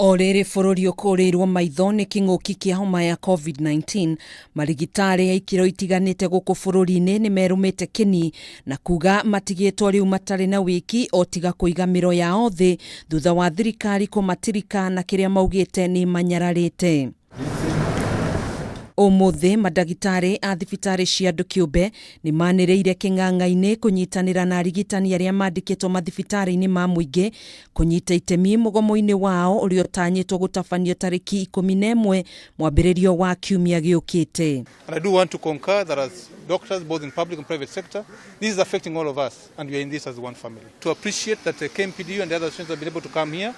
O rĩrĩ bũrũri ũkũrĩirwo maitho nĩ kĩng'ũki kĩa homa ya COVID-19, marigitari a ikĩro itiganĩte gũkũ bũrũri-inĩ nĩ merũmĩte kĩni na kuga matigĩtwo rĩu matarĩ na wĩki o tiga kũiga mĩro yao thĩ thutha wa thirikari kũmatirika na kĩrĩa maugĩte nĩ manyararĩte. Ũmũthĩ mandagĩtarĩ a thibitarĩ cia andũ kĩũmbe nĩ manĩrĩire kĩng'ang'a-inĩ kũnyitanĩra na arigitani arĩa mandĩkĩtwo mathibitarĩ-inĩ ma mũingĩ kũnyita itemi mũgomo-inĩ wao ũrĩa ũtanyĩtwo gũtabanio tarĩki 11 mwambĩrĩrio wa kiumia gĩũkĩte. And I do want to concur that as doctors, both in public and private sector, this is affecting all of us, and we are in this as one family. To appreciate that the KMPDU and the other associations have been able to come here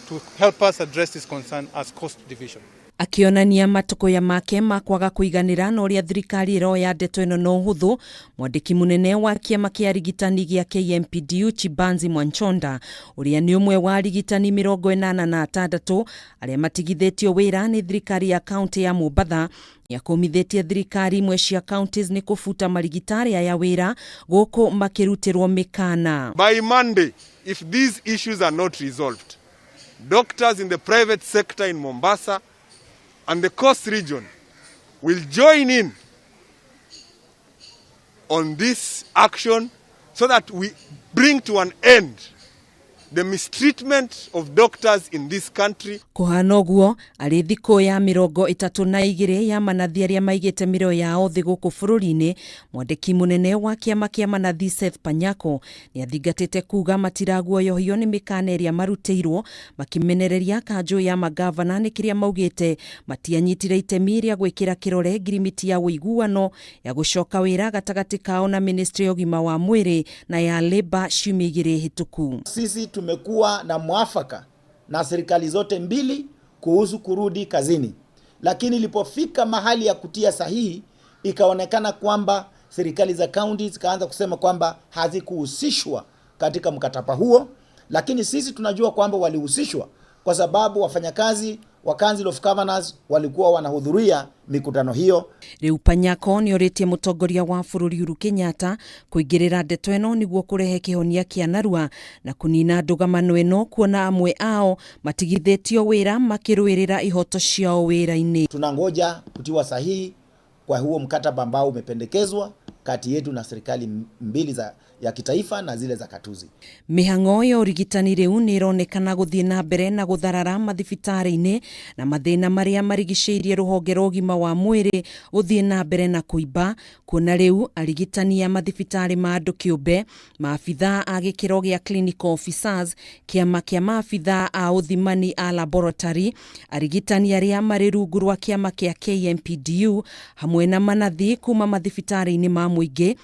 to help us address this concern as Coast Division. Akĩonania matũkũya make ma kwaga kũiganĩra na ũrĩa thirikari ĩroya ndeto ĩno na ũhũthũ, mwandĩki mũnene wa kĩama kĩa arigitani gĩa KMPDU Chibanzi Mwanchonda, ũrĩa nĩ ũmwe wa arigitani 86 arĩa matigithĩtio wĩra nĩ thirikari ya kaunti ya Mombatha, nĩakũmithĩtie thirikari imwe cia counties nĩ kũbuta marigitari aya wĩra gũkũ makĩrutĩrwo mĩkana. By Monday, if these issues are not resolved, doctors in the private sector in Mombasa and the Coast region will join in on this action so that we bring to an end the mistreatment of doctors in this country. Kũhana ũguo arĩ thikũ ya 32 ya manathi arĩa maigĩte mĩro yao thĩ gũkũ bũrũri-inĩ, mwandĩki mũnene wa kĩama kĩa manathi Seth Panyako nĩ athingatĩte kuga matiraguoyohio nĩ mĩkana ĩrĩa marutĩirwo, makĩmenereria kanjũ ya magavana nĩ kĩrĩa maugĩte matianyitire itemi rĩa gwĩkĩra kĩrore ngirimiti ya ũiguano ya gũcoka wĩra gatagatĩ kao na ministry ya ũgima wa mwĩrĩ na ya Labour ciumia 2 hĩtũku. Sisi tumekuwa na mwafaka na serikali zote mbili kuhusu kurudi kazini, lakini ilipofika mahali ya kutia sahihi ikaonekana kwamba serikali za kaunti zikaanza kusema kwamba hazikuhusishwa katika mkataba huo, lakini sisi tunajua kwamba walihusishwa kwa sababu wafanyakazi wa Council of Governors walikuwa wanahudhuria mikutano hiyo. Rĩu Panyako nĩ orĩtie mũtongoria wa bũrũri Uhuru Kenyatta kũingĩrĩra ndeto ĩno nĩguo kũrehe kĩhonia kĩa narua na kũnina ndũgamano ĩno, kuona amwe ao matigithĩtio wĩra makĩrũĩrĩra ihoto ciao wĩra-inĩ. Tunangoja kutiwa sahihi kwa huo mkataba ambao umependekezwa kati yetu na serikali mbili za ya kitaifa na zile za katuzi. Mĩhang'o ya ũrigitani rĩu nĩ ĩronekana gũthiĩ na mbere na gũtharara mathibitarĩ-inĩ na mathĩna marĩa marigicĩirie rũhonge rwa ũgima wa mwĩrĩ gũthiĩ na mbere na kũimba, kuona rĩu arigitani a mathibitarĩ ma andũ kĩũmbe, maabithaa a gĩkĩro gĩa clinical officers, kĩama kĩa maabithaa a ũthimani a laboratory, arigitani arĩa marĩ rungu rwa kĩama kĩa KMPDU hamwe na manathi kuma mathibitarĩ-inĩ ma mũingĩ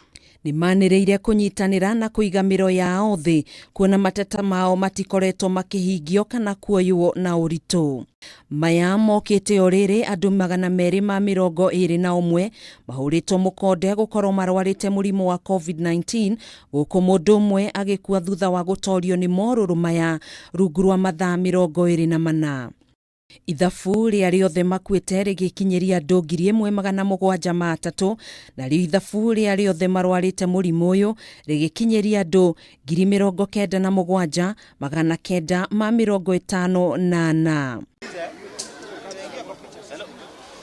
nĩ manĩrĩire kũnyitanĩra na kũiga mĩro yao thĩ, kuona mateta mao matikoretwo makĩhingio kana kuoywo na ũritũ. Maya mokĩte o rĩrĩ andũ 221 mahũrĩtwo mũkonde gũkorwo marwarĩte mũrimũ wa COVID-19, gũkũ mũndũ ũmwe agĩkua thutha wa gũtorio nĩ morũrũ maya rungu rwa mathaa 24. Ithabu rĩa rĩothe makuĩte rĩgĩkinyĩria andũ 1703, narĩo ithabu rĩa rĩothe marwarĩte mũrimũ ũyũ rĩgĩkinyĩria andũ 97,954.